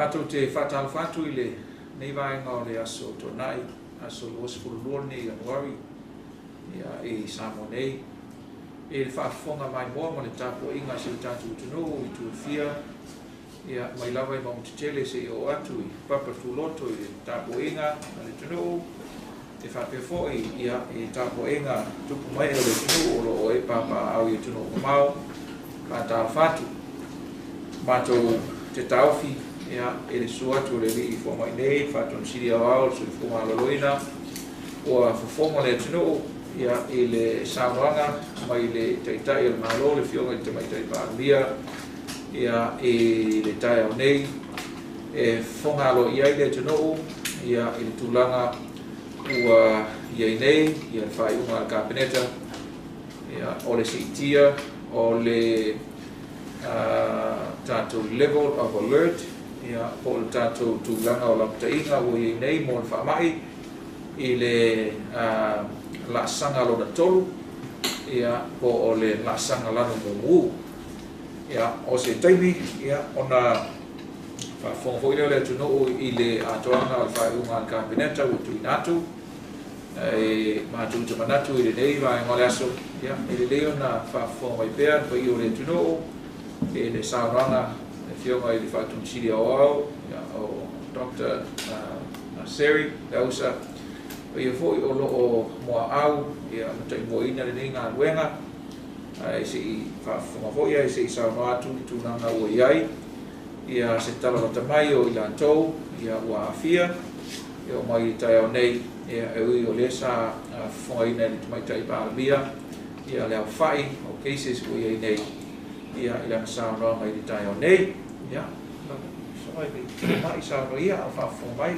Matou te faatalofa atu i lenei vaega o le Aso Toonai, aso 22 lenei Ianuari i Samoa nei, i le faafofoga maimoa ma le tapuaiga a si o tatou atunuu i itu e fia, mai lava i mauga tetele seia oo atu i papa tuloto i le tapuaiga a le atunuu, e faapea foi i tapuaiga tupu mae o le atunuu o lo o e papaaao i atunuu mamao. Faatalofa atu. Matou te taofi i le susu atu o le Alii Fomai nei, le Faatonu Sili Aoao o le Soifua Maloloina, ua fofoga le atunuu i le saunoaga mai le Taitai o le Malo, le Afioga i le Tamaitai Palemia, i le taeao nei, e fofoga aloaia ai le atunuu i le tulaga ua i ai nei le faaiuga a le Kapeneta o le siitia o le tatou level of alert, po o le tatou tulaga o lapataiga ua i ai nei mo le faamai i le laasaga lona 3, po o le laasaga lanu mumu. O se taimi ona faafofoga foi lea o le atunuu i le atoaga o le faaiuga a le Kapeneta ua tuuina atu. E matou te manatu i lenei vaega o le aso, e lelei ona faafofoga mai pea le paia o le atunuu i le saunoaga a le Afioga i le Faatonu Sili Aoao o Dr. Seri Leausa, o ia foi o lo o muaau ma taimuaina lenei galuega, ae se i faafofoga foi ae se i saunoa atu i tulaga ua i ai se tala lata mai o i latou ua aafia e oo mai i le taeao nei, e ui o lea sa fofogaina e le Tamaitai Palemia le aofai o cases ua i ai nei i lana saunoaga i le taeao nei. Mai saunoa ia o faafofoga mai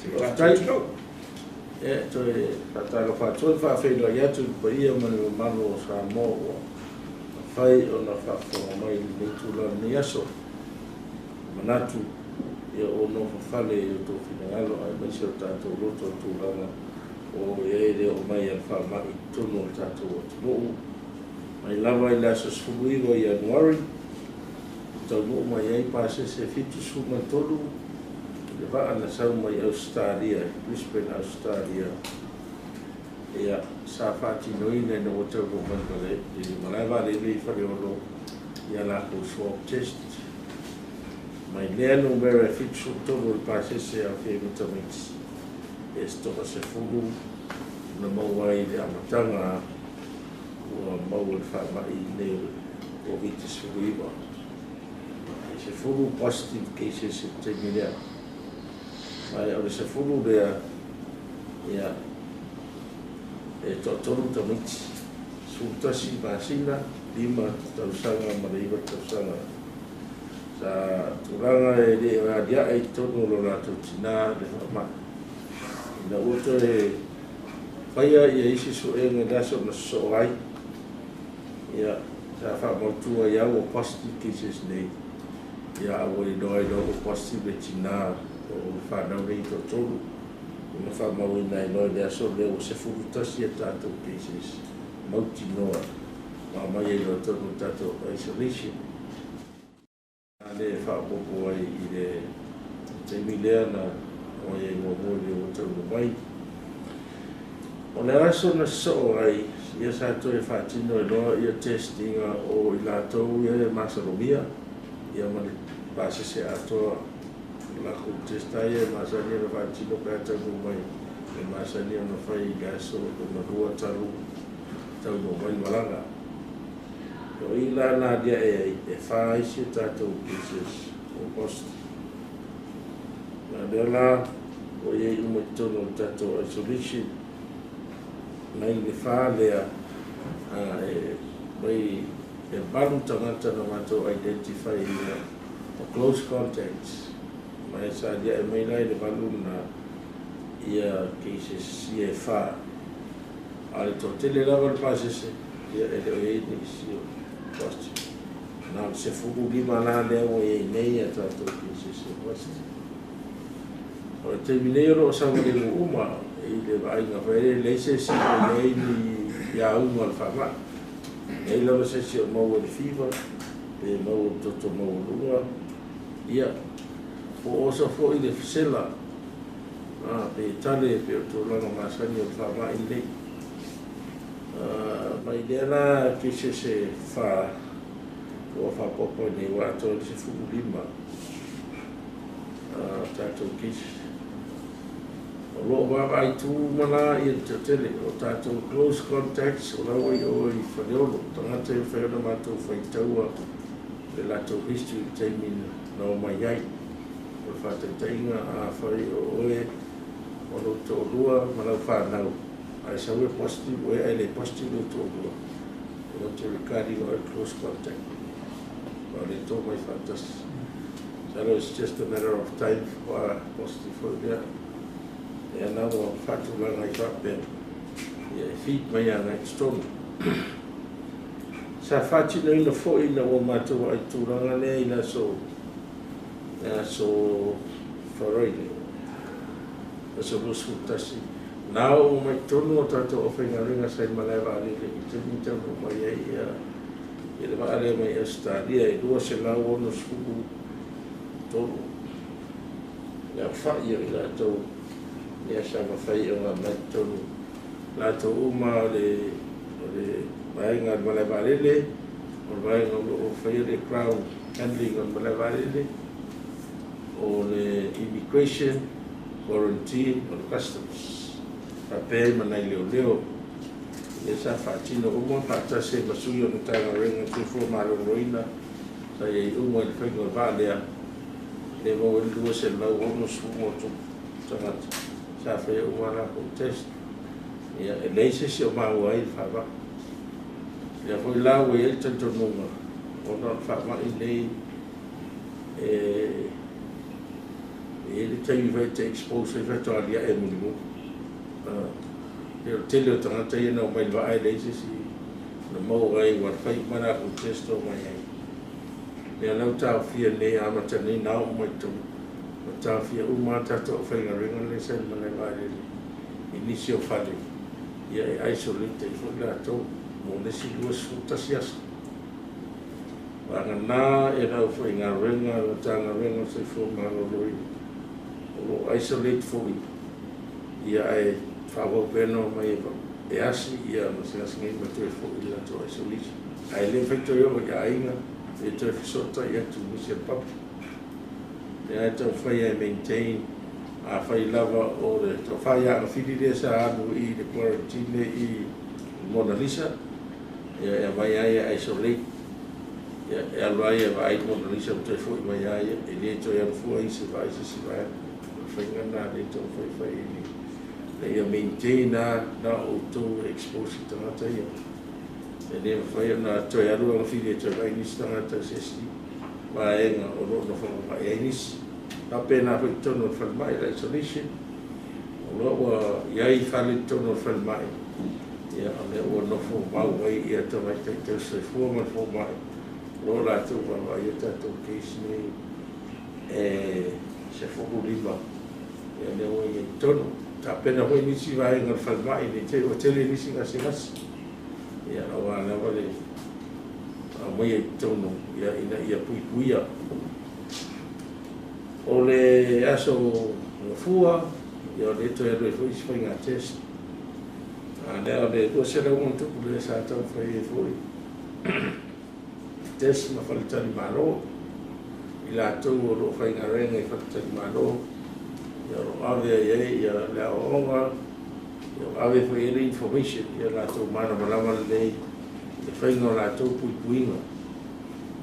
si o tatou atunuu. E toe faatalofa atu ai, faafeiloai atu i le paia ma le mamalu o Samoa ua mafai ona faafofoga mai i lenei tulaga lenei aso. Manatu ua nofofale i o outou finagalo aemaise o tatou loto i tulaga o i ai le oo mai a le faamai i totonu o le tatou atunuu. Mai lava i le aso 19 Ianuari, taunuu mai ai pasese 73 le vaa na sau mai Ausetalia, Brisbane, Australia. Sa faatinoina ina ua taunuu mai i le malae vaalele i Faleolo ia latou swab test. Mai lea numera e 73 o le pasese aofia ai ma tamaiti e se 10 na maua ai i le amataga ua maua le faamai nei o le COVID-19. E 10 positive cases i le taimi lea. Mai o le 10 lea, e 3 tamaiti, 11 masina, 5 tausaga ma le 9 tausaga. Sa tulaga e le aliae i totonu o lo latou tina le faamai. Ina ua toe faia isi suega i le aso na sosoo ai, sa faamautu ai ua positive cases nei, a ua iloa ai loa ua positive le tina o fanau nei 3. Ona faamauina ai loa i le aso lea ua 11 a tatou cases mautinoa ma aumai ai loa totonu o tatou isolation. Le faaopoopo ai i le taimi lea na aumai ai muamua i le ua taunuu mai. O le aso na sosoo ai, sa toe faatino ai loa testinga o i latou e masalomia, ma le pasese atoa lakou test ia e masani ona faatino pe a taunuu mai, e masani ona fai i le aso lona 2 talu taunuu mai le malaga. O i la na aliae ai, e 4 isi tatou cases o positive. Na lea la ua i ai uma i totonu o le tatou isolation, mai le 4 lea, mai e 8 tagata na matou identify ina o close contacts. Mai sa aliae mai la i le 8 na cases ia e 4. A le toatele lava le pasese, e le o i ai nisi o positive. Na o le 15 la lea ua i ai nei a tatou cases o positive. O le taimi nei o lo o saogalemu uma i le vaaiga foi e leai se isi o i ai ni auga o le faamai. Leai lava se isi o maua i le fever, pe maua i le toto maualuga. Po o oso fo'i le fesela pe tale pe o tulaga masani o le faama'i lenei. Mai lea la cases e 4 ua faaopoopo ai nei ua atoa ai le 15 tatou cases. O loo vaavaai tu uma la ia le toatele o tatou close contacts o la ua i o i Faleolo tagata e mafai ona matou faitaua le latou history i le taimi na omai ai. O le faataitaiga, afai o oe o lou toalua ma lau fanau ae sau e positive oe ae le positive lou toalua, e want to regard you as close contact o le to mai faatasi. So it's just a matter of time faatoa positive foi lea. Ia na ua faatulaga ai faapea ia e feed mai agai i totonu. Sa faatinoina foi ina ua matou vaai tulaga lea i le aso Faraile, aso 21, na oo mai totonu o tatou aufaigaluega sa i malae vaalele i taimi taunuu mai ai ia le vaa lea mai Ausetalia e 263 le aofai o i latou lea sa mafai ona aumai totonu latou uma o le vaega o le malae vaalele, o le vaega o loo faia le ground handling o le malae vaalele, o le immigration, quarantine, o le customs, faapea ai ma nai leoleo lea sa faatino uma faatasi ai ma sui o Matagaluega Soifua Maloloina sa i ai uma i le faiga o le vaa lea le maua ai le 263 tagata sa faia uma latou test. Ia e leai se isi o maua ai le faamai. Lea foi la ua i ai le talitonuga ona o le faamai nei e i ai le taimi foi te expose ai faatoa aliae mulimuli. E o le tele o tagata ia na omai i le vaa e leai se isi na maua ai ua fai uma latou test o mai ai. Lea la ua taofia nei amata nei na oo mai totonu ua taofia uma tatou aufaigaluega lea sa i le malae vaalele i nisi o fale ia e isolate ai foi latou mo le isi 21 aso. Vagana e le aufaigaluega le Matagaluega o le Soifua Maloloina o loo isolate foi ia ae faaauau pea ona omai e asi ia gasegase ma toe foi i le latou isolation. Ae le mafai toe oo i aiga e toe fesootai atu i nisi o le public. Lea e taumafai e maintain afai lava o le tofa ia Agafili lea sa alu i le quarantine i Mona Lisa, ia e aumai ai e isolate, ia e alu ai e vaai Mona Lisa ma toe foi mai ai, e le toe alu fua i se vaai se isi vaega. O le faiga lena lea e taumafai fai ina ia maintain na outou expose i tagata ia. E le mafai ona toe alu Agafili e toe vaai nisi tagata se isi vaega o loo nofo mamai ai nisi. Faapena foi i totonu o le falemai le isolation, o lo ua i ai fale i totonu o le falemai, ia o lea ua nofo mau ai ia tamaitai tausisoifua ma le fomai o lo latou vaavaaia tatou case nei e 15 ia lea ua i ai totonu. Tapena foi nisi vaega o le falemai nei te i ua tele nisi gasegase ia aua lava le aumaia i totonu ia ina ia puipuia. O le aso Gafua, ia o lea toe alu ai foi isi faiga test. A lea o le 200 plus lea sa taumafai ai foi test ma faletalimalo. I latou o loo faigaluega i faletalimalo, ia o loo ave ai ai ia le aoaoga, ia o ave foi ai le information ia latou malamalama lelei le faiga o latou puipuiga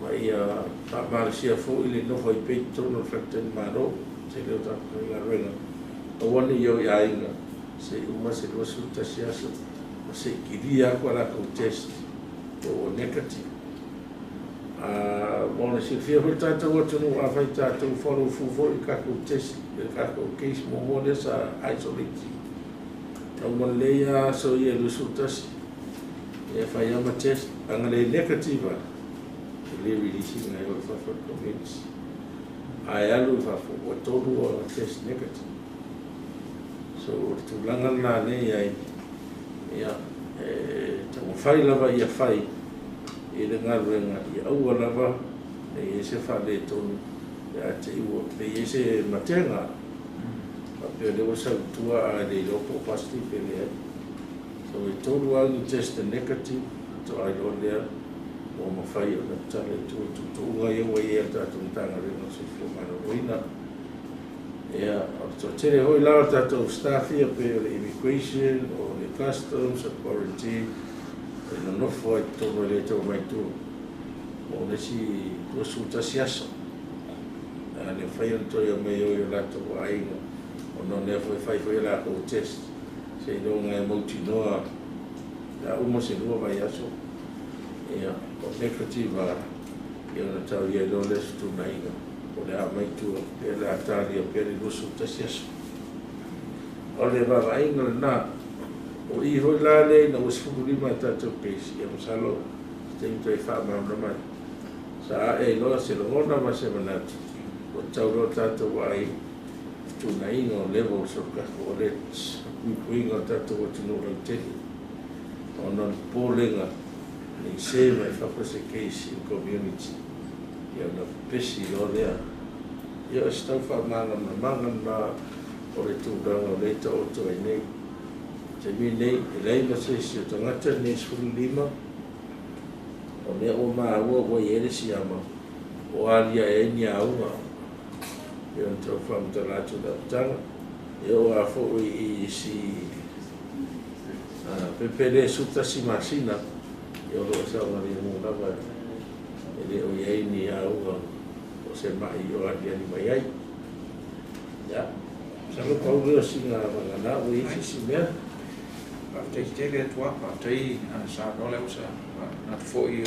ma ia faamalosia foi le nofo ai pea i totonu o le faletalimalo tele o tatou faigaluega. Aua ne i o i aiga se i uma se 21 aso ma se i kilia aku a latou test po ua negative. Mo le silafia foi le tatou atunuu, afai tatou follow through foi i le tatou test le tatou case muamua lea sa isolate na uma lelei lava aso ia e 21 ia fai lava ma test ana le negative e le release ina ai o i fafo i le community ae alu i fafo ua tolu ona test negative. So o le tulaga lena lea i ai ia e taumafai lava ia fai i le galuega ia aua lava ne i ai se faaletonu Pe a te i ua pei ai se matega faapea o lea ua sau i tua ae le iloa po o positive pe leai. So e tolu lava ni test negative faatoa iloa lea ua mafai ona tala i tua tuutuuga ia ua i ai a le tatou Matagaluega o le Soifua Maloloina. Ia, o le toatele foi la o tatou staff ia pei o le immigration, o le customs, o le quarantine, e nonofo ai i totonu e le tau mai tua mo le isi 21 aso. A le mafai ona toe omai o i o latou aiga, ona o lea foi e fai foi a latou test, seiloga e mautinoa pe a uma se 2 vaiaso, ia, o negative lava, ia ona tau i ai loa lea o se fetuunaiga, po o le a aumai tua, pe o le a talia pea le 21 aso. O le vaavaaiga lena. O i foi la lea ina ua 15 a tatou case, ia masalo se taimi toe faamalamalama ai. Sa ae ai loa se lagona ma se manatu, ua tatau loa tatou vaai fetuunaiga o levels o le tatou alert, puipuiga o le tatou atunuu lautele, ona o le popolega ne i se mai fafo se case i le community, ia ona pepesi loa lea. Ia o se tau faamalamalamaga lena o le tulaga o lea e taoto ai nei. Taimi nei, e leai ma se isi o tagata nei 15, o lea ua maua ua i ai le siama o aliae ai ni auga, pei ona tau faamatala atu i le amataga. E oo lava foi i isi pepe lea e 11 masina, ia o lo o saogalemu lava, e le o i ai ni auga o se mai o aliali mai ai. Ia, masalo pau lea o sina vagana ua i ai se isi mea. Faafetai tele atu lava, faafetai saunoa le ausa. Manatu foi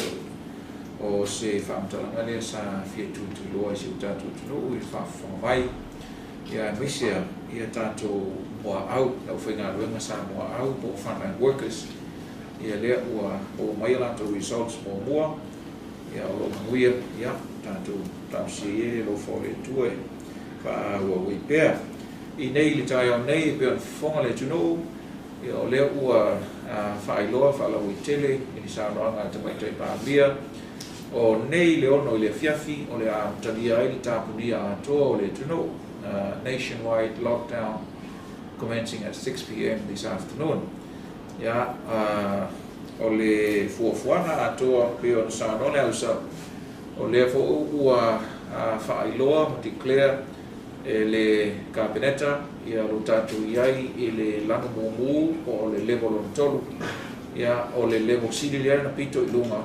o se faamatalaga lea sa fia tuituiloa i si o tatou atunuu i le faafofoga mai, ia aemaise ia tatou muaau, le aufaigaluega sa muaau po o frontline workers, ia lea ua maua mai a latou results muamua, ia o lo o manuia, ia tatou talosia ia le alofa o le Atua e faaauau ai pea. I nei le taeao nei e pei ona fofoga le atunuu, ia o lea ua faailoa faalauaitele i le saunoaga a le Tamaitai Palemia, o nei le 6 i le afiafi o le a amatalia ai le tapunia atoa o le atunuu, nationwide lockdown commencing at 6 p.m. this afternoon. Ia, o le fuafuaga atoa pei ona saunoa le ausa, o lea foi ua faailoa ma declare e le Kapeneta ia lo tatou i ai i le lanu mumu po o le level lona 3, ia o le level sili lea na pito i luga,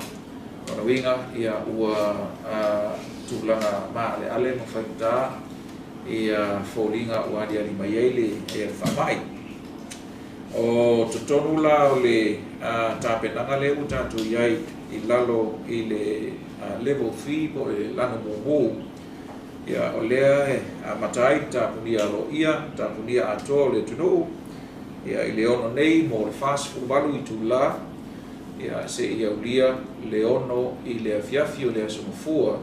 ona uiga ia ua tulaga maaleale ma faigata ia foliga ua aliali mai ai le faamai. O totonu la o le tapenaga lea ua tatou i ai i lalo i le level 3 po o le lanu mumu, ia o lea e amata ai tapunia aloaia, tapunia atoa o le atunuu, ia i le 6 nei mo le 48 itula, ia seia aulia le 6 i le afiafi o le aso mafua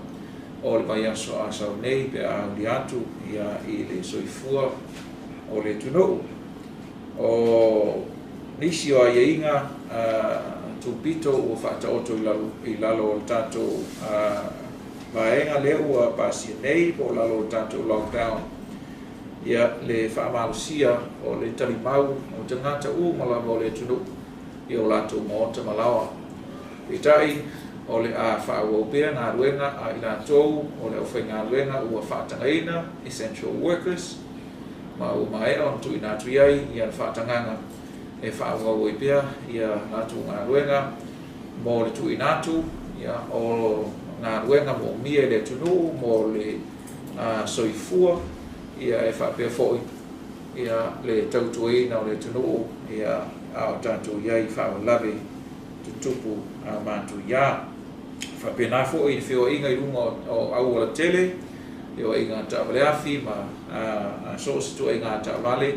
o le vaiaso asau nei pe a aulia atu ia i le soifua o le atunuu. O nisi o aiaiga tupito ua faataoto i lalo o le tatou vaega lea ua pasia nei po o lalo o le tatou lockdown, ia le faamalosia o le talimau o tagata uma lava o le atunuu i o latou maota ma laoa. Peitai o le a faaauau pea galuega a i latou o le aufaigaluega ua faatagaina, essential workers, ma ua maea ona tuuina atu i ai ia le faatagaga e faaauau ai pea ia latou galuega mo le tuuina atu ia o galuega moomia i le atunuu mo le soifua, ia e faapea foi ia le tautuaina o le atunuu ia a o tatou i ai faalavelave tutupu matuia. Faapena foi i le feoaiga i luga o aualatele, feoaiga taavaleafi ma so o se tuaiga taavale,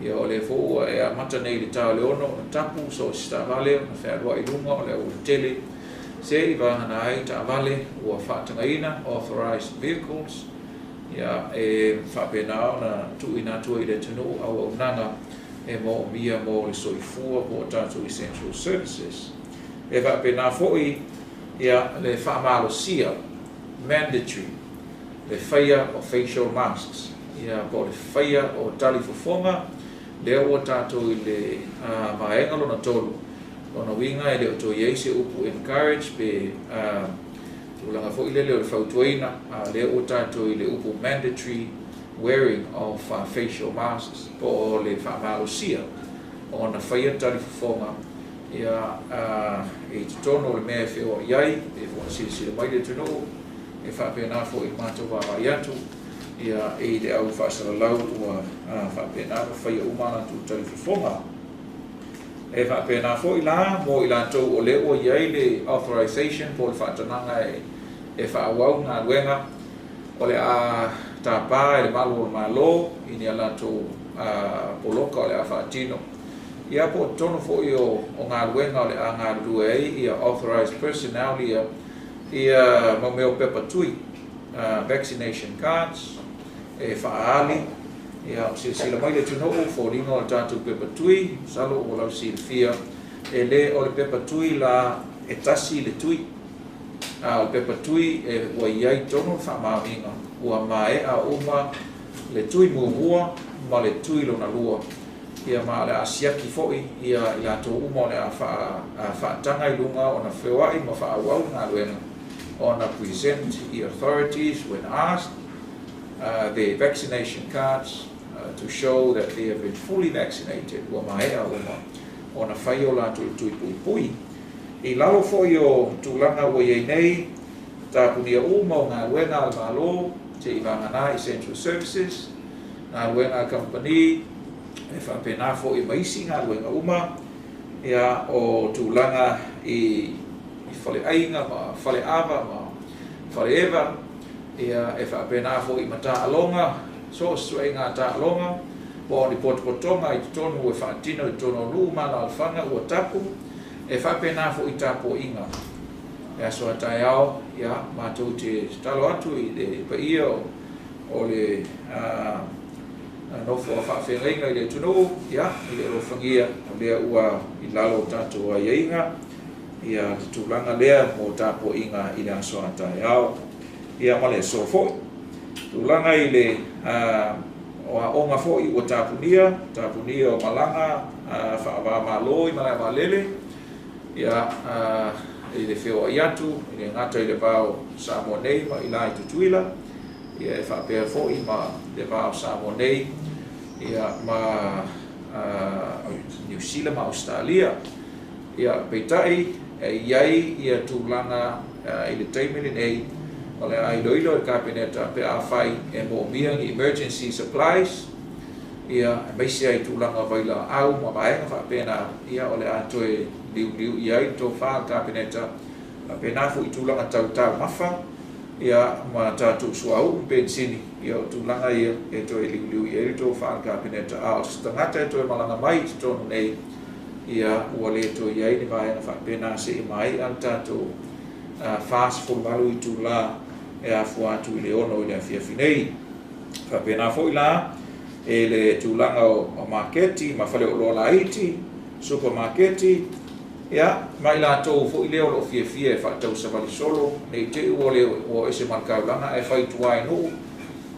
ia o lea foi ua e amata nei i le ta o le 6 ona tapu so o se taavale ona fealuai i luga o le aualatele, se i vagana ai taavale ua faatagaina, authorized vehicles, ia e faapena ona tuuina atu ai i le atunuu auaunaga e moomia mo le soifua po o tatou essential services. E faapena foi ia le faamalosia mandatory le faia o facial masks, ia po o le faia o talifofoga, lea ua tatou i le vaega lona tolu. Lona uiga e le o toe i ai se upu encourage pe tulaga foi lele o le fautuaina, a o lea ua tatou i le upu mandatory wearing of facial masks, po o le faamalosia ona faia talifofoga ia i totonu o le mea e feoai ai, e foi silasila mai le atunuu, e faapena foi i le matou vaavaai atu ia i le au faasalalau ua faapena ona faia uma latou talifofoga. E faapena foi la mo i latou o lea ua i ai le authorization po o le faatanaga e faaauau galuega, o le a tapa e le malu o le Malo i ni a latou poloka o le a faatino ia po o totonu foi o galuega o le a galulue ai ia authorized personnel ia mau mea o pepa tui, vaccination cards e faaali. Ia o silasila mai le atunuu foliga o le tatou pepa tui, masalo ua lausilafia e lē o le pepa tui la e tasi le tui, a o le pepa tui e ua i ai tonu le faamaoniga ua maea uma le tui muamua ma le tui lona lua. Ia ma o le a siaki foi ia i latou uma o le a faataga i luga ona feoai ma faaauau galuega ona present the authorities when asked the vaccination cards to show that they have been fully vaccinated, ua maea uma ona fai o latou tui puipui. I lalo foi o tulaga ua i ai nei, tapunia uma o galuega a le Malo, se'i vagana essential services, galuega a kamupani, e faapena foi ma isi galuega uma, ia o tulaga i faleaiga ma faleava ma faleeva, ia e faapena foi ma taaloga, so o se suaiga taaloga, po o ni potopotoga i totonu e faatino i totonu o nuu ma alaalafaga ua tapu, e faapena foi i tapuaiga. E aso a taeao, ia matou te tatalo atu i le paia o le nofo a faafeagaiga i le atunuu, ia i le alofagia o lea ua i lalo o tatou aiaiga, ia le tulaga lea mo tapuaiga i le aso a taeao, ia ma le aso foi. Tulaga i le o aoga foi ua tapunia o malaga faava-o-Malo i malae vaalele, ia i le feoai atu, i le gata i le va o Samoa nei ma i la i Tutuila, ia e faapea foi ma le va o Samoa nei ia ma Niu Sila ma Ausetalia. Ia peitai e i ai ia tulaga i le taimi lenei o le a iloilo e le Kapeneta pe afai e moomia ni emergency supplies, ia aemaise ai tulaga o vailaau ma vaega faapena, ia o le a toe liuliu i ai le tofa a le Kapeneta, faapena foi i tulaga tau taumafa, ia ma tatou suauu ma penisini, ia o tulaga ia e toe liuliu i ai le tofa a le Kapeneta. A o se tagata e toe malaga mai i totonu nei, ia ua le toe i ai ni vaega faapena seia maea le tatou 48 itulā e afua atu i le 6 i le afiafi nei. Faapena foi la e le tulaga o maketi ma faleoloa laiti, supamaketi, ia ma i latou foi lea o loo fiafia e faatausavali solo, nei te i ua le ua ese ma le taulaga ae fai i tua i nuu,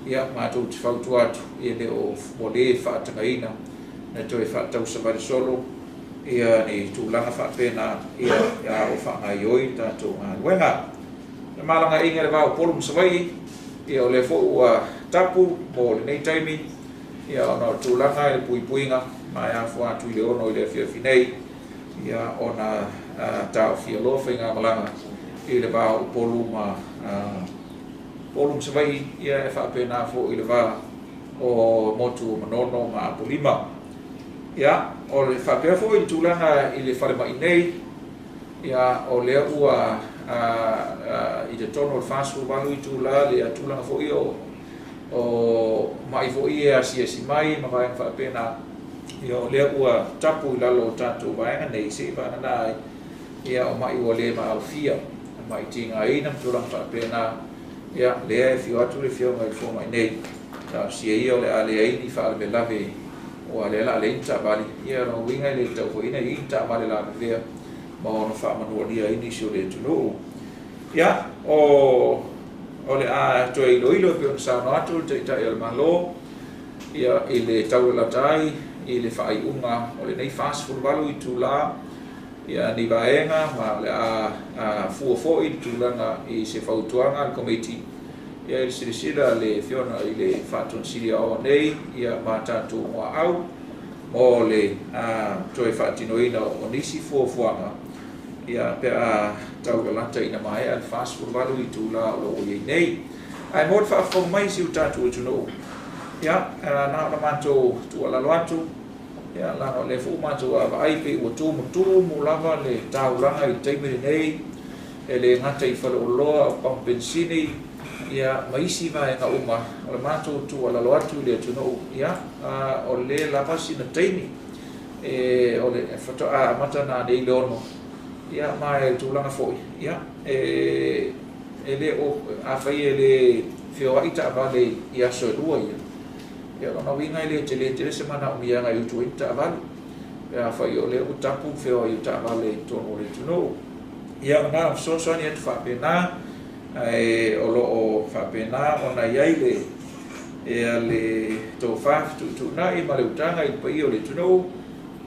ia matou te fautua atu e le o ua lē faatagaina na toe faatausavali solo ia ni tulaga faapena, ia a o faagaioi le tatou galuega. Le malagaina i le va o Upolu ma Savaii, ia o lea foi ua tapu mo lenei taimi, ia ona o le tulaga i le puipuiga ma e afua atu i le 6 i le afiafi nei, ia ona taofia loa faigamalaga i le va o Upolu ma Savaii, ia e faapena foi i le va o motu o Manono ma Apolima. Ia o le faapea foi i le tulaga i le falemai nei, ia o lea ua i totonu o le 48 itulā le tulaga foi o mai foi e asiasi mai ma vaega faapena, ia o lea ua tapu i lalo o tatou vaega nei se'i vagana ai ia o mai ua lē maalofia, mai tigaina ma tulaga faapena, ia lea e afio atu le afioga i le fomai nei, talosia ia o le a leai ni faalavelave ua lea o le a leai ni taavale, ia lona uiga e le tatau foi ona i ai ni taavale lavevea ma ona faamanualia ai nisi o le atunuu. Ia o O le a toe iloilo e pei ona saunoa atu le Taitai o le Malo ia i le taulalata ai i le faaiuga o lenei 48 itulā ia ni vaega ma o le a fua foi le tulaga i se fautuaga a le Komiti ia i le silasila a le Afioga i le Faatonisili Aoao nei ia ma tatou muaau mo le toe faatinoina o nisi fuafuaga ia pe a taulalata ina maea le 48 itulā o lo o i ai nei. Ae mo le faafofoga mai si o tatou atunuu, ia na ona matou tuualalo atu, ia leaga o lea foi ua matou vaavaai pei ua tumutumu lava le taulaga i le taimi lenei, e le gata i faleoloa, o pamu penisini, ia ma isi vaega uma. O le matou tuualalo atu i le atunuu, ia o lea lava sina taimi e o le faatoa amata nanei i le 6, ia ma e tulaga foi, ia e le o afai e le feoai taavale i aso e 2 ia, ia lona uiga e le tele tele se manaomiaga e utu ai taavale pe afai o lea ua tapu feoai o taavale i totonu o le atunuu. Ia ona fesoasoani atu faapena, ae o lo o faapena ona i ai le ia le tofa fetuutuunai ma le utaga i le paia o le atunuu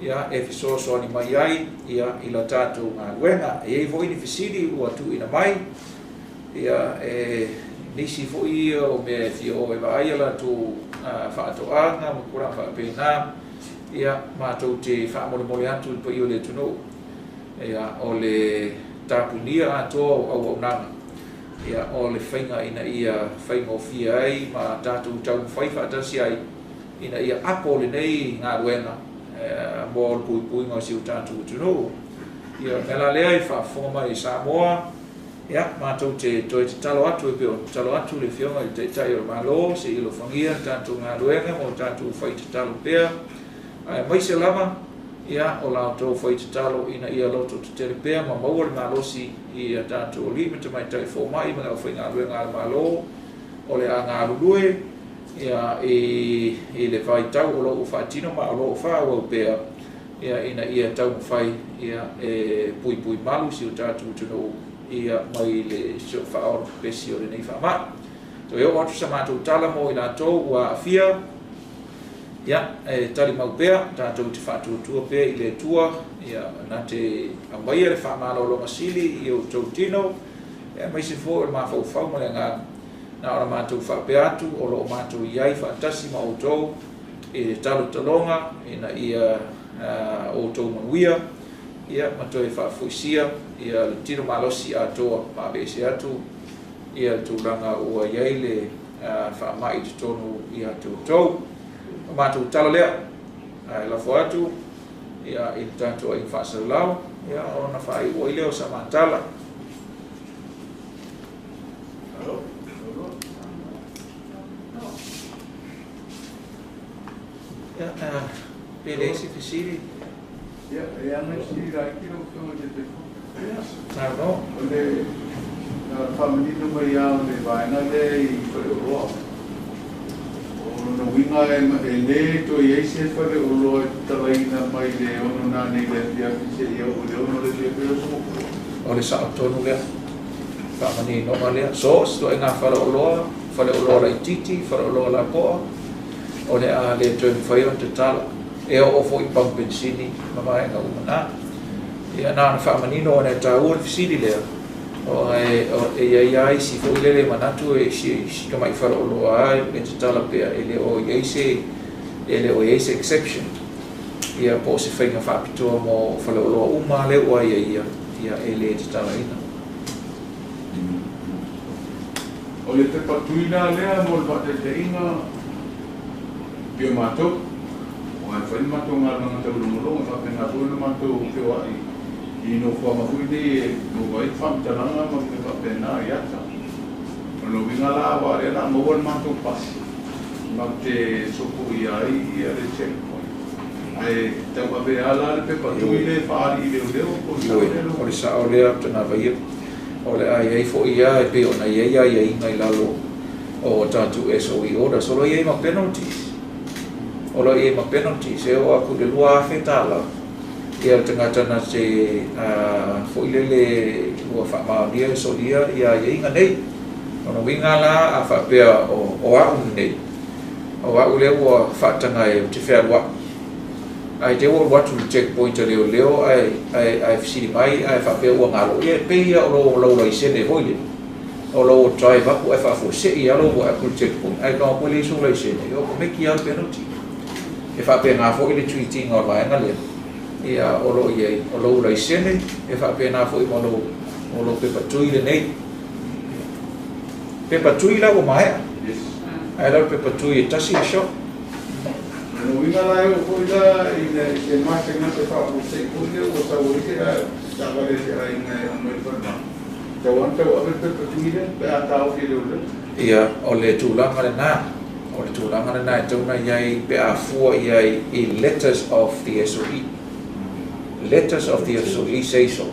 ia e fesoasoani mai ai ia i la tatou galuega. E i ai foi ni fesili ua tuuina mai ia e nisi foi ia o mea e fia o e vaai a latou faatoaga ma tulaga faapena, ia matou te faamolemole atu i le paia o le atunuu ia o le tapunia atoa o auaunaga ia o le faiga ina ia faigofie ai ma tatou taumafai faatasi ai ina ia apo lenei galuega mo le puipuiga o si o tatou atunuu. Ia o le mea la lea i faafofoga mai i Samoa, ia matou te toe tatalo atu e pei ona tatalo atu le Afioga i le Taitai o le Malo se i alofagia le tatou galuega ma o tatou fai tatalo pea, aemaise lava ia o la outou fai tatalo ina ia loto tetele pea ma maua le malosi i a tatou alii ma tamaitai fomai ma le aufaigaluega a le Malo o le a galulue ia i le vaitau o lo o faatino ma o lo o faaauau pea ia ina ia taumafai ia e puipui malu si o tatou atunuu ia mai le faaola pepesi o lenei faamai. Toe oo atu sa matou tala mo i latou ua aafia, ia e tali mau pea tatou te faatuatua pea i le Atua ia na te aumaia le faamalologa sili i outou tino aemaise foi o le mafaufau ma le agaga. Na ona matou faapea atu o lo o matou i ai faatasi ma outou i le talotaloga ina ia outou manuia ia ma toe faafoisia ia le tino malosi atoa ma aveese atu ia le tulaga ua i ai le faamai i totonu ia te outou. O matou tala lea ae lafo atu ia i le tatou aiga faasalalau ia ona faaiu ai lea o sa matala. Ia pe leai se fesili. Ia, e ana si laiti lau Afioga i le Taitaifono. Saunoa. O le faamanino mai lava o le vaega lea i faleoloa. O lona uiga e lē toe i ai se faleoloa e tatalaina mai le 6 nanei i le afiafi seia oo i le 6 le afiafi o le aso Gafua. O le sao tonu lea, faamaninoga lea. So o se ituaiga faleoloa, faleoloa laitiiti, faleoloa lapoa, o le a le toe mafai ona tatala. E oo foi i pamu penisini ma vaega uma na. Ia na ona faamanino ona e taua le fesili lea, o e i ai lava isi foi lele manatu e si tamai faleoloa e tatala pea e le o i ai se e le o i ai se exception ia po o se faiga faapitoa mo faleoloa uma lea ua aiaia ia e le tatalaina. O le pepa tui la lea mo le faataitaiga pei o matou, aua e fai le matou galuega taulogologo e faapena foi ona matou feoai i nofoaga foi nei e maua ai faamatalaga ma mea faapena i ata. O lona uiga la aua o lea o le a maua le matou pasi matou te sopoia ai ia le checkpoint ae tauave lava la le pepa tui lea e faaali i leoleo po o le sao lea lau O le sao lea Tanavaia. O le a i ai foi ia e pei ona i ai aiaiga i lalo o tatou SOE orders. O lo o i ai ma penalties. O lo o i ai ma penalties e oo atu i le $2,000 ia le tagata na te foi lele ua faamaonia e solia ia aiaiga nei. Ona uiga la a faapea o a'u lenei o a'u lea ua faataga e ou te fealua'i ae te ua ou alu atu i le checkpoint a leoleo ae fesili mai ae faapea ua galo ia e pei a o lou laisene foi lele o lou drive atu ae faafuasei a lou a'e atu i le checkpoint ae tago atu e leai sou laisene ia o komeki a le penalty. E faapena foi le treat ina o le vaega lea ia o loo i ai o lou laisene e faapena foi ma lou pepa tui lenei. Pepa tui la ua maea. Ae la o le pepa tui e tasi le shot. O uiga la e oo foi la i se masegase faafuasei foi lea ua sau ai se taavale a se aiga e aumai i le falemai, tau lava ona tau ave le pepa tui lea pe a taofi e leoleo. Ia, o le tulaga lena, o le tulaga lena e tatau ona i ai pe a fua i ai i letters of the SOE. Letters of the SOE say so.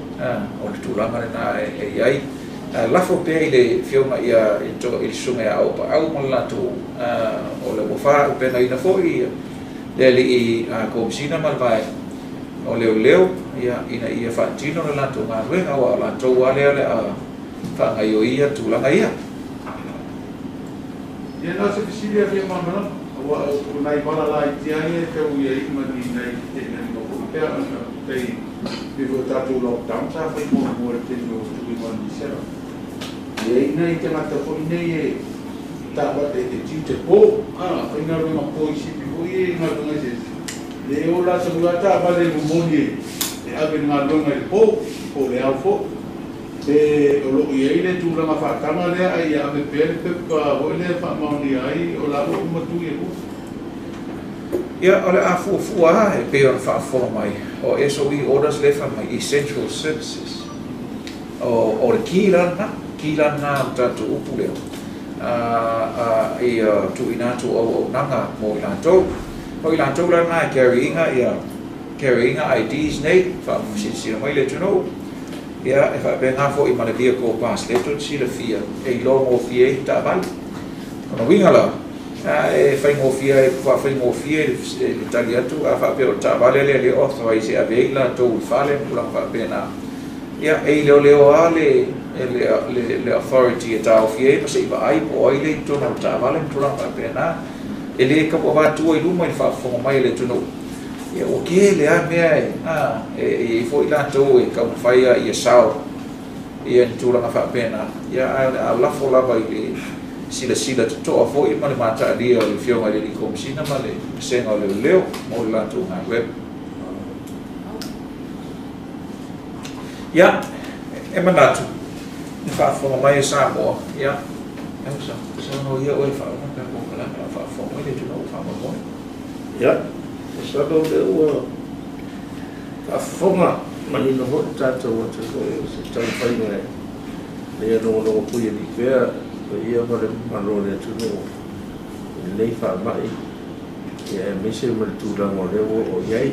O le tulaga lena e i ai. Lafo pea i le Afioga ia i le Susuga ia Auapaau ma le latou o le ua faaaupegaina foi le alii Komesina ma le vaega o leoleo ia ina ia faatino le latou galuega aua o latou lava lea o le a faagaioia tulaga ia. Ia na o se fesili a fia malamalama aua o nai vala laiti lava ia e tau i ai ma ni nai feteenaiga foi pe a ona tai pei foi o tatou lockdown sa fai muamua i le taimi o tui ma Misela. E i ai nai tagata foi nei e taavale e tiute po, faigaluega po i sipi foi ia i galuega eseese. Le o latou lava taavale e momoli e ave i le galuega i le po, po o le ao foi. Pe o loo i ai le tulaga faataga lea ae ia ave pea le pepa foi lea e faamaonia ai o la ua uma tui e lua. Ia, o le a fuafua lava e pei ona faafofoga mai o SOE orders lea e fai mai essential services. O le ki la lena, ki la lena o le tatou upu lea ia tuuina atu o auaunaga mo i latou. O i latou la lena e carry ina ia carry ina IDs nei, faasilasila mai le atunuu, ia e faapena foi ma le vehicle pass lea tou te silafia e iloa gofie ai taavale. O lona uiga la, e faigofie ai faafaigofie le tali atu a faapea o le taavale lea e le authorize e ave ai latou i fale ma tulaga faapena. Ia e ileoleo lava le authority e taofi ai ma se i vaai po o ai lea i totonu o le taavale ma tulaga faapena. E le tau avatua i luma i le faafofoga mai a le atunuu. Ia ua tele lava mea e i ai foi latou e taumafai ia sao ia ni tulaga faapena. Ia ae o le a lafo lava i le silasila totoa foi ma le mataalia o le Afioga i le alii Komesina ma le Vasega o Leoleo mo le latou galuega. Ia, e manatu e faafofoga mai e Samoa, ia, e usa, saunoa ia oe e faauma le tatou polokalame a o faafofoga mai le atunuu faamoemoe. Ia, masalo o lea ua faafofoga manino foi le tatou atunuu i se taumafaiga ina ia logologopuialii pea le paia ma le mamalu o le atunuu i lenei faamai, ia aemaise ma le tulaga o lea ua oo i ai.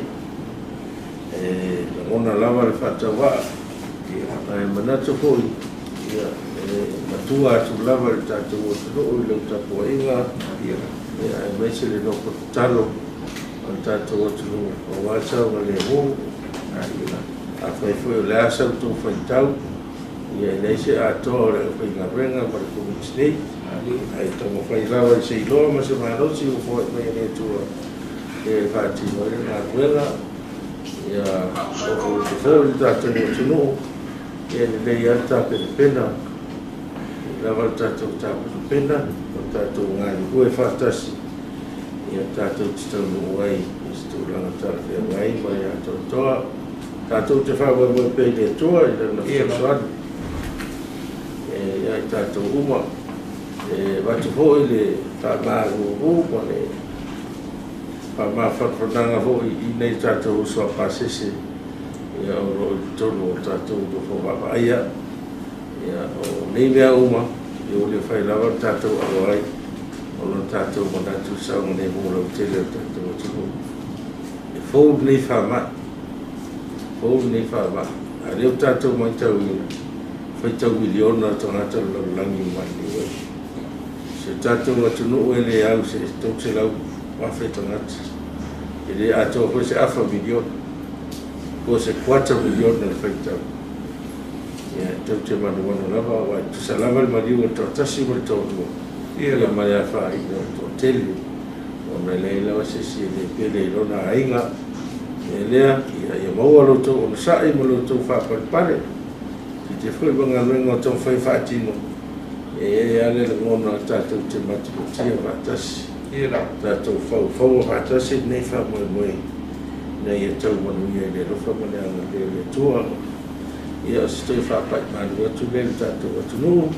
E lagona lava le faatauvaa, ae manatu foi, ia, e matua atu lava i le tatou atunuu i lau tapuaiga, ia, aemaise le nofo tatalo a le tatou atunuu aua le saogalemu. Afai foi o le a sa outou faitau, ia e leai se atoa o le aufaigaluega ma le Komiti nei, ae taumafai lava i se iloa ma se malosi ua foai mai e le Atua e faatino ai le galuega. Ia nofonofo foi le tatou atunuu, ia lelei lava le tapenapena, lelei lava le tatou tapenapena ma le tatou galulue faatasi, ia tatou te taunuu ai i se tulaga talafeagai ma le atoatoa. Tatou te faamoemoe pea i le Atua i Lana fesoasoani ia i tatou uma. E avatu foi le faamalulu ma le faamafanafanaga foi i nai o tatou uso a pasese ia o lo o i totonu o tatou nofo vaavaaia. Ia, o nei mea uma, ia ua le fai lava le tatou alo ai ona o tatou manatu i le saogalemu lautele o le tatou atunuu. E fou lenei faamai, fou lenei faamai, a o lea ua tatou matauina, faitau miliona tagata o le lalolagi ua maliliu ai. Si o tatou atunuu e le au i se 300,000 tagata, e le atoa foi se afa miliona, po o se kuata miliona le faitau. Ia tou te manumanu lava aua e tutusa lava le maliu o le toatasi ma le toalua ia ma le afaina o le toatele, ona e leai lava se isi e le pele i lona aiga. O le mea lea, ia maua lo outou onosai ma lo outou faapalepale tiute foi ma galuega o taumafai e faatino. E i ai lava le lagona tatou te matimati faatasi, tatou faufaua faatasi lenei faamoemoe ina ia tau manuia i le alofa ma le agalelei o le Atua. Ia, o se toe faapai malu atu lea i le tatou atunuu,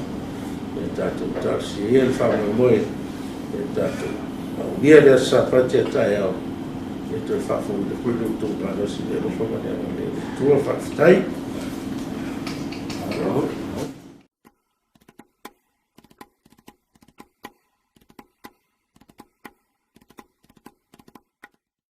ia tatou talosia ia le faamoemoe, ia tatou aulia le aso Sapati a taeao, ia toe faafouina foi lo outou malosi i le alofa ma le agalelei o le Atua. Faafetai.